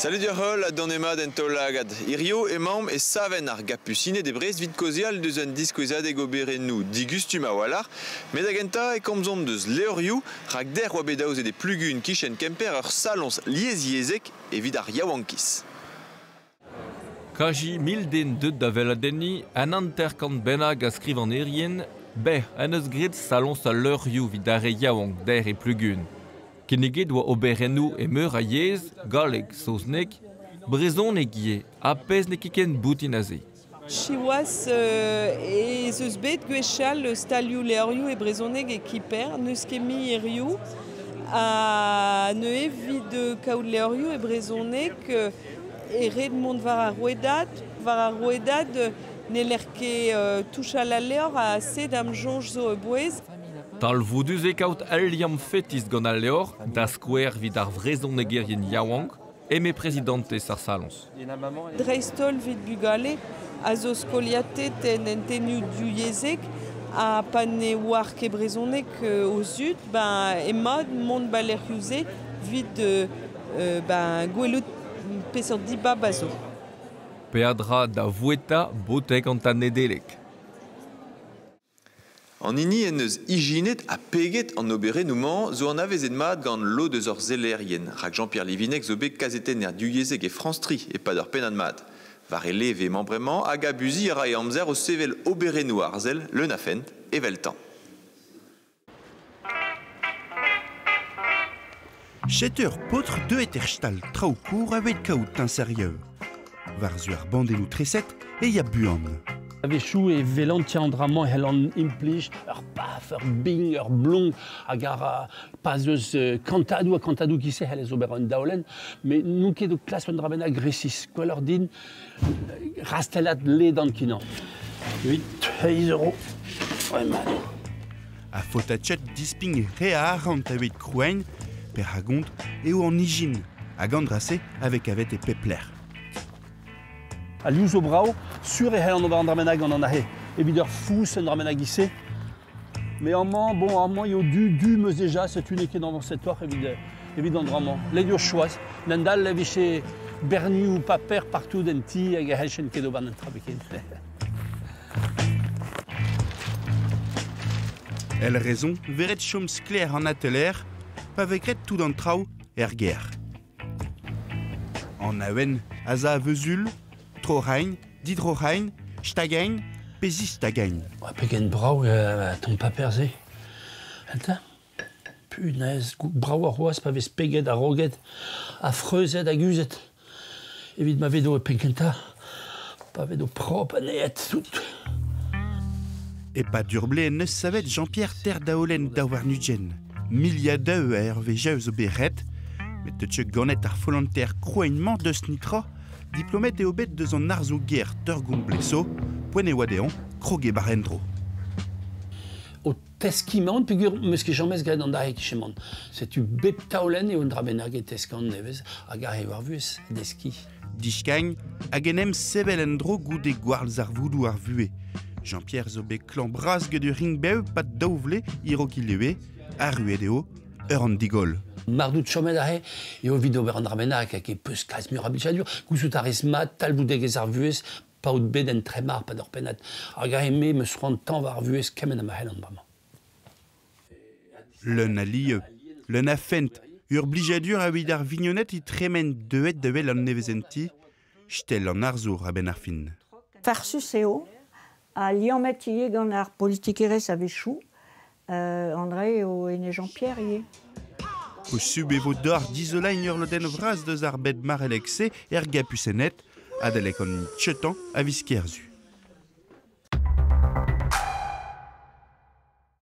Salut deoc'h-holl ha donemat en taol-lagad. Hirio emaomp e savenn ar Gapusined e Brest evit kaozeal deus un diskouezadeg oberennoù digustum a-walc'h. Met da gentañ e komzomp deus levrioù, rak dec'h oa bet aozet e Plugun kichen Kemper ur saloñs liesyezhek evit ar yaouankiz. Kaji 1000 den deuet da weladenniñ, un 50 bennak a skrivagnerien, bec'h en deus graet saloñs al levrioù evit ar re yaouank dec'h e Plugun. Kinniget oa oberennoù e meur a yezh, galleg, saozneg, brezhoneg ivez, ha pezh n'eo ket ken boutin aze. Siwazh ez eus bet gwechall stalioù levrioù e brezhoneg e Kemper, n'eus ket mui hiziv. Ha neuze evit kaout levrioù e brezhoneg e ret mont war ar rouedad. War ar rouedad n'heller ket touchal al levr ha se da'm soñj zo a-bouez. Talvoudus eo kaout ul liamm fetis gant al levr, da skouer evit ar vrezhonegerien yaouank, eme prezidantez ar saloñs. Dreist-holl evit bugale a zo skoliatet en hentennoù divyezhek ha pa ne oar ket brezhoneg o zud, ben emañ mont ba lec'hioù-se evit ben gwelout peseurt dibab a zo. Peadra da voueta betek an tad Nedeleg. An hini en deus ijinet ha peget an oberennoù-mañ zo anavezet mat gant lod eus hor sellerien, rak Jean-Pierre Livinec zo bet kazetenner divyezhek e France 3 e-pad ur pennad mat. War e leve emañ bremañ hag abuziñ a ra e amzer o sevel oberennoù arzel leun a fent eveltañ. Setu ur paotr deuet er stal traoù kozh evit kaout teñzorioù. War-zu ar bandennoù treset e ya buan. A-wechoù e welan an dra-mañ e c'hellan implij ur paf, ur bing, ur blonk hag ar pa'z eus kantadoù ha kantadoù ki-se c'hellez ober un daolenn, met n'on ket o klask un dra bennak resis. Gwelloc'h din rastellat ledan kenañ. 8 euro. Ouais, mat. Ha faotachet dispign re a arc'hant evit krouein, per a gont eo an ijin hag an dra-se a vez kavet e pep lec'h. A liv zo brav, sur e c'hellan ober an dra bennak gant an aze. Evit ur fous, un dra bennak ise. Mais amañ, bon, amañ eo du, du 'm eus deja, setu n'eo ket añvañsetoc'h evit an dra-mañ. Let eo choaz. Nend-all e vije bernioù paper partout en ti hag e c'helljen ket ober an tra biken. El rezon, veret chom sklaer an atelier, pa vez graet tout an traoù er gêr. An awen a za a-veuzul, troc'hain, didroc'hain, stagain pe zistagain. Oa pegen brav ton paper-se. Enta? Punaise, brav ar c'hoazh pa vez peget ha roget ha freuzet hag uzet. Evit ma vedo e penn kentañ, pa vedo propr anezhet tout. E-pad ur blez en deus savet Jean-Pierre Terdaolen daouarn-ugent. Miliadoù a hervezioù zo bet ret, met teut ganet ar follanter krouein-mañ deus nitra, diplomet eo bet deus an arzoù-gêr Teurgont-Bleso, poent e oa dezhañ krog e bar-en-dro. O teskiñ 'maon peogwir 'm eus ket james graet an dra kichen-man. Setu bep taolenn eo un dra bennak e teskan nevez hag aze eo ar vuhez, deskiñ. Diskagn hag en em sevel en-dro goude gwallzarvoudoù ar vuhez. Jean-Pierre zo bet klañv bras get ur ring-bev pad daou vloaz a-raok e leve, arruet eo eur an digoll. Mar dout chomet aze eo evit ober an dra bennak hag e peus kalz muioc'h a blijadur. Gouzout a rez mat talvoudegezh ar vuhez pa out bet en tremar pad ur pennad. Hag aze me 'm eus c'hoant tañva ar vuhez kement ha ma c'hellan bremañ. Leun a lieu, leun a fent, ur blijadur evit ar vignoned e tremen deuet da wel an nevezenti, stel an arzour a-benn ar fin. Farsus eo, ha liammet ivez gant ar politikerezh a-wechoù. André eo ene Jean-Pierre ivez. Posubl e vo deoc'h dizoleiñ ur lodenn vras deus ar bed marellek-se er Gapusined, adalek an cheutañ a viz Kerzu.